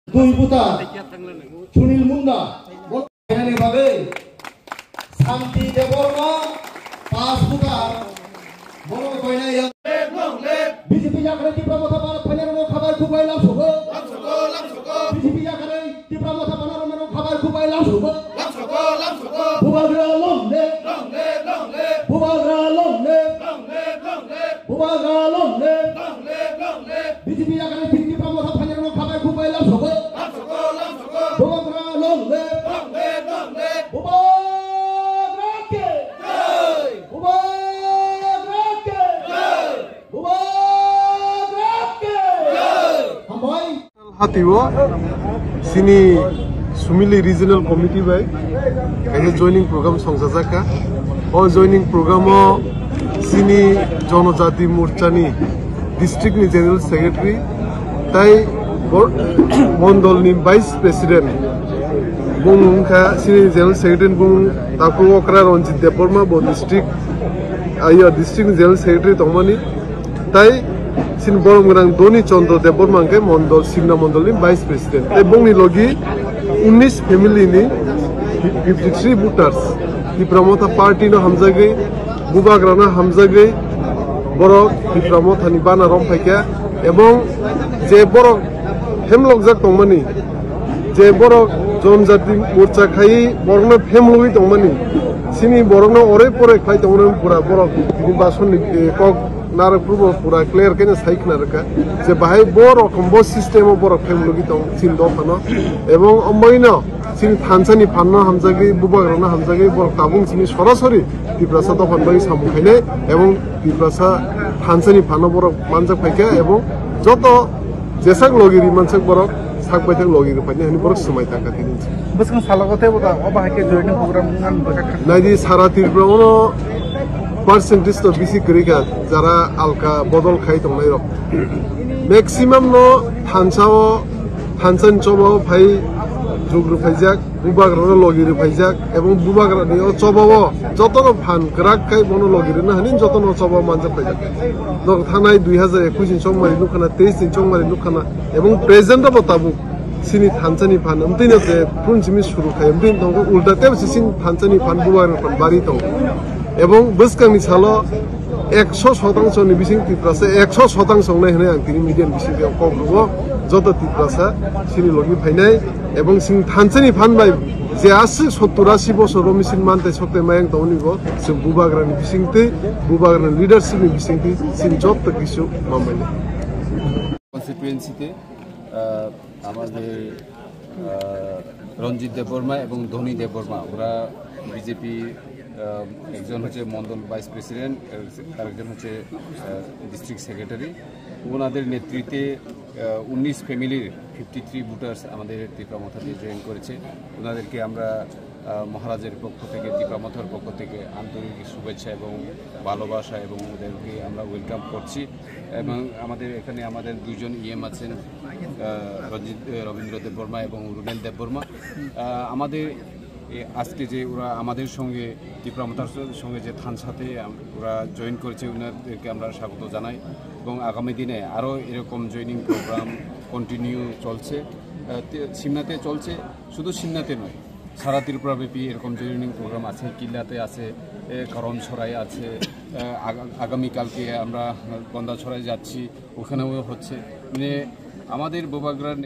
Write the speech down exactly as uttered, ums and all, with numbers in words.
Dui buta Sunil Munda. Bol-, bagwi Santi Debbarma, pas buta. Borok koinai yang. Long live, long live. B J P yakarwi Tipra Motha Bharat phainai rokno khabai khukbai lamsogo. Lamsogo, lamsogo. B J P yakarwi Tipra Motha Bharat rokno khabai khukbai lamsogo. Lamsogo, lamsogo. Bubagra long live. Long live, long live. Bubagra long live. Long live, long live. Bubagra long live. Long live, long live. B J P yakarwi Tipra Motha phainai rokno khabai khukbai lamsogo. Lamsogo, lamsogo. Bubagra long live. Long live, long live. Bubagra ke. Jai. Bubagra ke. Jai. Bubagra ke. Jai. Hambai. Hatio sini Sumili Regional Committee bai kaisa joining program songchajakha. O joining program o sini Jonojati Morcha ni district ni General Secretary tai bo-, mondol ni Vice President bung wngkha sini General Secretary bung Taku Okra Ranjit Debbarma bo district, ayo district ni General Secretary tongmani. Tai sin borom gwnang Doni Chandra Debbarma hwnkhe mondol, Simna mondol ni Vice President. Tai bongni logi unnish family ni fifty three voters Tipra Motha party no hamjagwi, Bubagra no hamjagwi borok Tipra Motha ni bana rom phaikha, ebong je borok hemlokjak tongmani, je borok Jonojati Morcha khai borokno hemlogwi tongmani, sini borokno oroi poroi khlai tongmani pura borok tini basonni, eh, kok Narok purbo pura clear khe sai khna rwkha je bahai bo rokom bo system o borok family tong chin dophano, ebong omboino chini thansa ni phan no hamjagwi, Bubagra no hamjagwi borok tabung chini sorasori Tiprasa dophan bagwi samung khainai ebong Tiprasa thansa ni phan no borok manjak phaikha ebong joto jesak logi ri mansak borok sak bai thak logi ri phainai hwnwi borok swmai tangkha tini. Bwskang salogo teibo da, o bahai khe joining program wngmani bwkha kha. Naidi sara Tripura ono percentage to bisi kwrwi kha, jara alka bodol khai tongnai rok. Maximum no thansa o, thansa ni choba o phai jug rw phaijak, Bubagra no logi rw phaijak, ebong Bubagra ni o choba o joto no phan kwrak khai bono logi rwna hwnwi joto no choba o manjak phaijak. Nok thanai dui hazar ekush ni chongmari nukha na, teis ni chongmari nukha na, ebong present o bo tabuk sini thansa ni phan, amtwi no je phun simi suru khai, amtwi no ulta tebo se sini thansa ni phan Bubagra ni phan bari tongo. Ebong bwskang ni salo ekso shotangso ni bising Tiprasa ekso shotangso wngnai hwnwi ang tini media ni bising kok rwo, joto Tiprasa sini logi phainai, ebong sini thansa ni phan bai je aswk sottur ashi bosor o misin mantai soktai mayang tongoni bo, se Bubagra ni bising twi, Bubagra ni leadership ni bising twi, sini joto kisu mamai. Constituency te, uh, আমাদের, আহ, রঞ্জিত দেববর্মা এবং ধনী দেববর্মা, ওরা বিজেপি, আহ, একজন হচ্ছে Mondal vice president, আর আরেকজন হচ্ছে, আহ, district secretary. ওনাদের নেতৃত্বে, আহ, উনিশ ফ্যামিলির ফিফটি থ্রি ভোটার্স আমাদের টিপরা মথাতে জয়েন করেছে। ওনাদেরকে আমরা, আহ, মহারাজের পক্ষ থেকে, টিপরা মথার পক্ষ থেকে আন্তরিক শুভেচ্ছা এবং ভালোবাসা এবং ওদেরকে আমরা ওয়েলকাম করছি। এবং আমাদের এখানে আমাদের দুইজন ইএম আছেন, আহ, রঞ্জিত, আহ, রবীন্দ্র দেববর্মা এবং রুনেল দেববর্মা। আহ, আমাদের এ, আজকে যে ওরা আমাদের সঙ্গে, টিপরা মথার সঙ্গে যে থানসাতে আম-, ওরা জয়েন করেছে, ওনাদেরকে আমরা স্বাগত জানাই। এবং আগামী দিনে আরও এরকম জয়েনিং প্রোগ্রাম কন্টিনিউ চলছে, আহ, তে-, সিমনাতে চলছে, শুধু সিমনাতে নয়, সারা ত্রিপুরাব্যাপী এরকম জয়েনিং প্রোগ্রাম আছে, কিল্লাতে আছে, এ, করমছড়ায় আছে, আহ, আগা-, আগামীকালকে আমরা গন্ডাছড়ায় যাচ্ছি, ওখানেও হচ্ছে। মানে আমাদের বুবাগ্রার